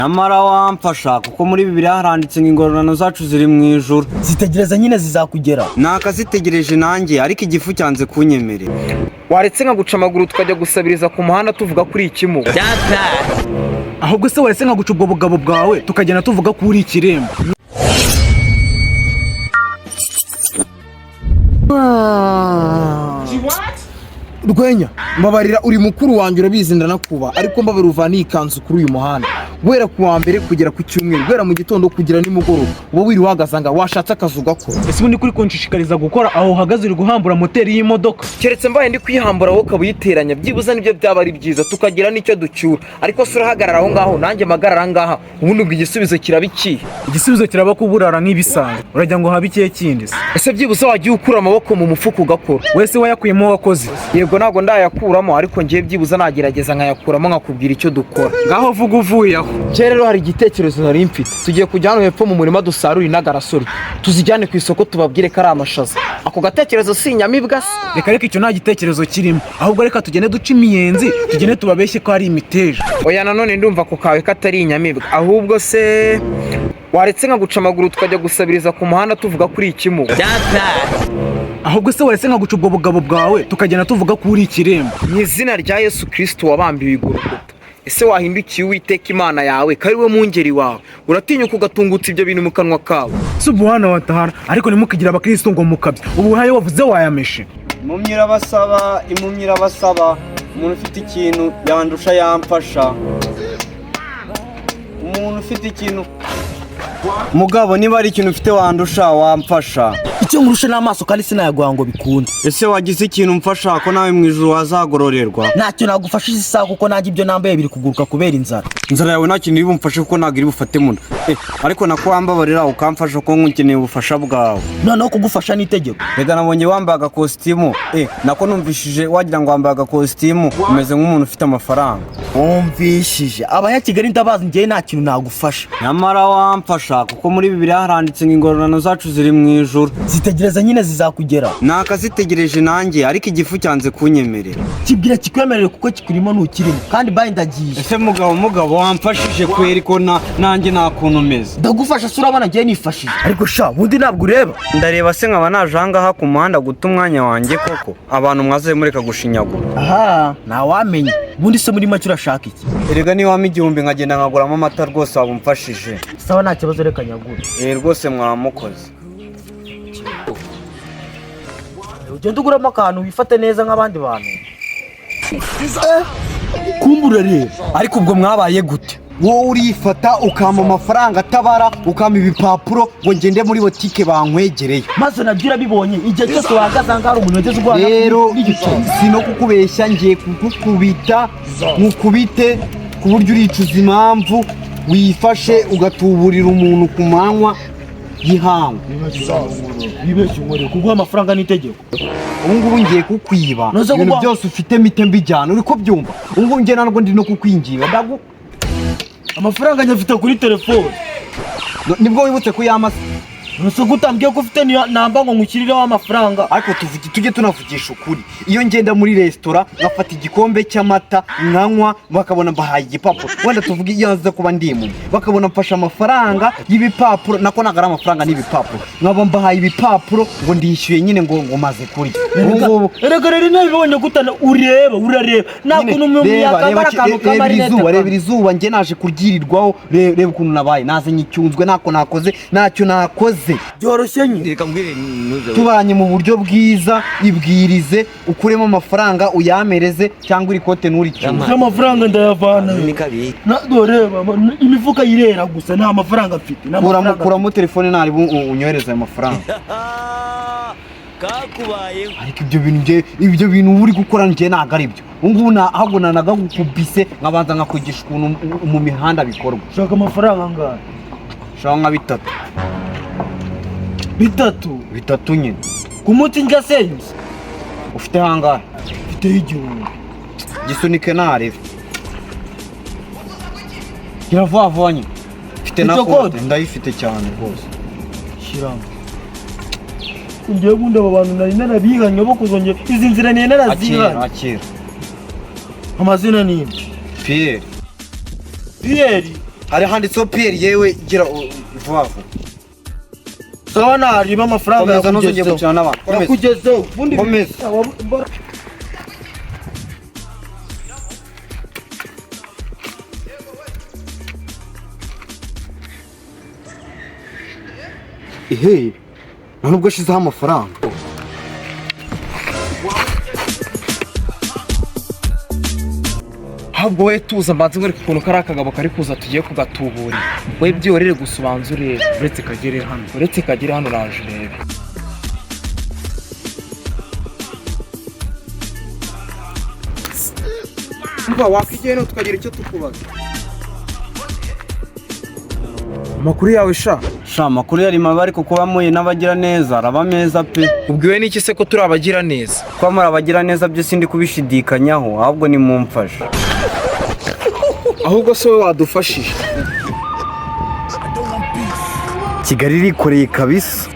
Nyamara wamfasha, kuko muri Bibiliya haranditse ngo ingororano zacu ziri mu ijuru. Zitegereza nyine, zizakugera. Nakazitegereje nanjye, ariko igifu cyanze kunyemerera. Waretse nkaguca amaguru, tukajya gusabiriza ku muhanda tuvuga kuri ikimuga. Ahubwo se waretse nkaguca ubwo bugabo bwawe, tukagenda tuvuga ko uri ikiremba. Rwenya, mbabarira, uri mukuru wanjye, urabizi ndanakuba, ariko mbabarira uvane iyi kanzu kuri uyu muhanda. Guhera ku wa mbere kugera ku cyumweru, guhera mu gitondo kugera nimugoroba, uba wiri uhagaze aha. Washatse akazi ugakora. Ese ubundi kuri kunshishikariza gukora, aho uhagaze uri guhambura moteri y'imodoka? Keretse mbaye ndi kuyihambura, wowe ukaba uyiteranya, byibuze nibyo byaba ari byiza, tukagira n'icyo ducyura. Ariko se urahagarara aho ngaho, nanjye mpagarara aha ngaha, ubundi ubwo igisubizo kiraba ikihe? Igisubizo kiraba kuburara nk'ibisanzwe. Uragira ngo habe ikihe kindi se? Ese byibuze wagiye ukura amaboko mu mufuka ugakora? Wese wayakuyemo wakoze. Yego, ntabwo ndayakuramo, ariko ngiye byibuze nagerageza nkayakuramo, nkakubwira icyo dukora. Ngaho vuga uvuye aho. Kera rero hari igitekerezo nari mfite. Tugiye kujya hano hepfo mu murima, dusarure inagarasoryo, tuzijyane ku isoko, tubabwire ko ari amashaza. Ako gatekerezo si inyamibwa se? Reka reka, icyo nta gitekerezo kirimo. Ahubwo reka tugende duce imiyenzi, tugende tubabeshye ko ari imiteja. Oya, nanone ndumva ako kawe katari inyamibwa. Ahubwo se waretse nkaguca amaguru, tukajya gusabiriza ku muhanda tuvuga kuri ikimuga. Ahubwo se waretse nkaguca ubwo bugabo bwawe, tukagenda tuvuga ko uri ikiremba. Mu izina rya Yesu Kirisito wabambiwe igorogota, ese wahindukiye Uwiteka Imana yawe, ko ari we mwungeri wawe, uratinyuka ugatungutsa ibyo bintu mu kanwa kawe? Subuhana wa tahara, ariko ntimukigire abakristo ngo mukabye. Ubu hayo wavuze wayameshe. Impumyi irabasaba, impumyi irabasaba. Umuntu ufite ikintu yandusha yamfasha. Umuntu ufite ikintu, mugabo, niba ari ikintu ufite wandusha wamfasha. Icyo nkurusha n'amaso, kandi sinayaguha ngo bikunde. Ese wagize ikintu umfasha, ko nawe mu ijuru wazagororerwa? Ntacyo nagufasha izi saha, kuko nanjye ibyo nambaye biri kuguruka kubera inzara. Inzara yawe nta kintu iri bumfashe, kuko ntabwo iri bufate mu nda. Ariko nako wambabarira ukamfasha, ko nkeneye ubufasha bwawe. Noneho kugufasha n'itegeko? Reka, nabonye wambaye agakositimu, nako numvishije wagira ngo wambaye agakositimu, umeze nk'umuntu ufite amafaranga. Wumvishije abanyakigali ndabazi. Njyewe nta kintu nagufasha. Nyamara wamfasha, kuko muri Bibiliya haranditse ngo ingororano zacu ziri mu ijuru. Zitegereza nyine, zizakugera. Nakazitegereje nanjye, ariko igifu cyanze kunyemerera. Kibwira kikwemerere, kuko kikurimo ntukirimo. Kandi bayi, ndagiye. Ese mugabo, mugabo, wamfashije kweri, ko nanjye nta kuntu umeze? Ndagufasha se? Urabona ngewe nifashije? Ariko sha, ubundi ntabwo ureba. Ndareba se nkaba naje ahangaha ku muhanda guta umwanya wanjye koko? Abantu mwaze mureka gushinyagura. Aha ntawamenya. Ubundi se muri make urashaka iki? Erega niba wampa 1000 nkagenda nkaguramo amata, rwose waba umfashije. Sawa, nta kibazo, reka nyagure. Rwose mwamukoze. Ugenda uguramo akantu, wifate neza nk'abandi bantu. Kumbe urareba. Ariko ubwo mwabaye gute? Wowe urifata ukampa amafaranga atabara, ukampa ibipapuro ngo ngende muri botike bankwegereye. Maze nabyo urabibonye, igihe cyose wahagaze aha ngaha hari umuntu wageze urwana Rero n'igiceri. Si no kukubeshya, ngiye kugukubita, nkukubite ku buryo uricuza impamvu wifashe ugatuburira umuntu ku manywa y'ihangu. Wibeshye unkoreye. Kuguha amafaranga n'itegeko? Ubu ngubu ngiye kukwiba Noze ibintu byose ufite, mite mbijyana. Uri kubyumva? Ubu ngubu ngiye, ntabwo ndi no kukwinginga, ndagu Amafaranga nyafite kuri telefone. Nibwo wibutse kuyamasa? Nuse ko utambwiye ko ufite namba ngo ngukirireho amafaranga? Ariko tuvuge, tujye tunavugisha ukuri. Iyo ngenda muri resitora nkafata igikombe cy'amata nkanywa, bakabona mbahaye igipapuro, wenda tuvuge iyo nza kuba ndi impumyi, bakabona mfashe amafaranga y'ibipapuro, nako ntabwo ari amafaranga, n'ibipapuro, nkaba mbahaye ibipapuro ngo ndishyuye nyine, ngo maze kurya. Ubu ngubu Erega rero nabibonye gutana. Ureba, urareba nta nyine, kuntu umuntu reba, yakambara reba, akantu reba iri k'amarinete. zuba, reba iri zuba, njye naje kuryirirwaho. Reba ukuntu nabaye, nazanye icyunzwe, ntako nakoze, ntacyo nakoze. Byoroshye nyine. Reka mbwire ntuze. Tubanye mu buryo bwiza, ibwirize ukuremo amafaranga uyamereze, cyangwa iri kote nturicyure. Ese amafaranga ndayavana? Ni kabiri. Dore imifuka yirera gusa, nta mafaranga mfite, nta Kuramo, mafaranga. kuramo telefone, ntari unyohereze ayo mafaranga. Kakubayeho. Ariko ibyo bintu njye, ibyo bintu uba uri gukora njye ntabwo ari byo. Ubu ngubu ahubwo nanagakubise, nkabanza nkakwigisha ukuntu mu mihanda bikorwa. Ushaka amafaranga angahe? Shaka nka bitatu. Bitatu? Bitatu nyine. Ku munsi ndya senyuze. Ufite hangahe? Mfiteho 1000. Gisunike narebe, gira vuba vuba nyine. Mfite na Icyo kote kote? Ndayifite cyane rwose. Shyiramo. Ngewe ubundi aba bantu nari narabihanye bo kuzongera izi nzira nari Akira. narazihanye. Akira. Amazina ni nde? Pierre. Pierre. Hari handitseho Pierre, yewe gira vuba vuba. Sawa, nariba amafaranga. Komeza, ntuzongere Yakugezeho. gukina n'abantu. Komeza. Yakugezeho ubundi. Komeza. Ehe, nta nubwo ashizeho amafaranga. Ahubwo wowe tuza, mbanze nkwereke ukuntu kari akagabo kari kuza tugiye kugatuburira. Wowe byorere gusa, ubanze urebe. Uretse kagere hano. Uretse kagere hano, uraje urebe. Umva, wakwigiye no tukagira icyo tukubaza. Amakuru yawe sha? Sha, amakuru yari mabi, ariko kuba muye n'abagira neza araba meza pe. Ubwiwe n'iki se ko turi abagira neza? Kuba muri abagira neza byo sindi kubishidikanyaho, ahubwo ni mumfasha. Ahubwo se wowe wadufashije? Kigali irikoreye kabisa.